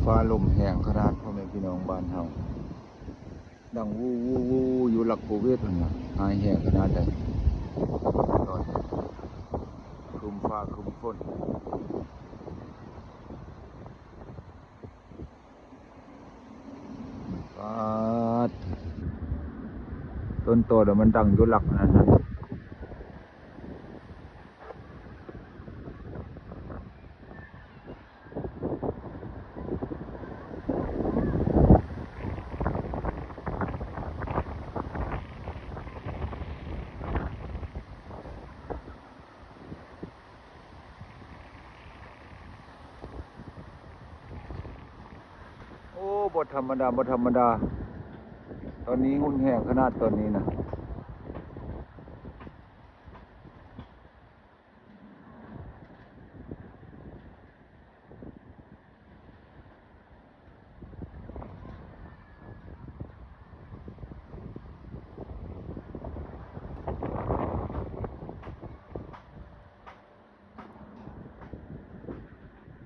ຟ້າລົມແຮງຂະໜາດ ພໍ່ແມ່ພີ່ນ້ອງບ້ານເຮົາ ດັງວູໆໆຢູ່ຫຼັກໂຄວິດຫັ້ນນະ ຮ້າຍແຮງຂະໜາດໃດ. ຕອນນີ້ຄຶ້ມຟ້າຄຶ້ມຝົນ ປາດ ຕົ້ນຕໍແລ້ວມັນດັງຢູ່ຫຼັກນັ້ນນະ. ໂອ້ ບໍ່ທຳມະດາ ບໍ່ທຳມະດາ ຕອນນີ້ຮຸນແຮງຂະໜາດຕອນນີ້ນະ.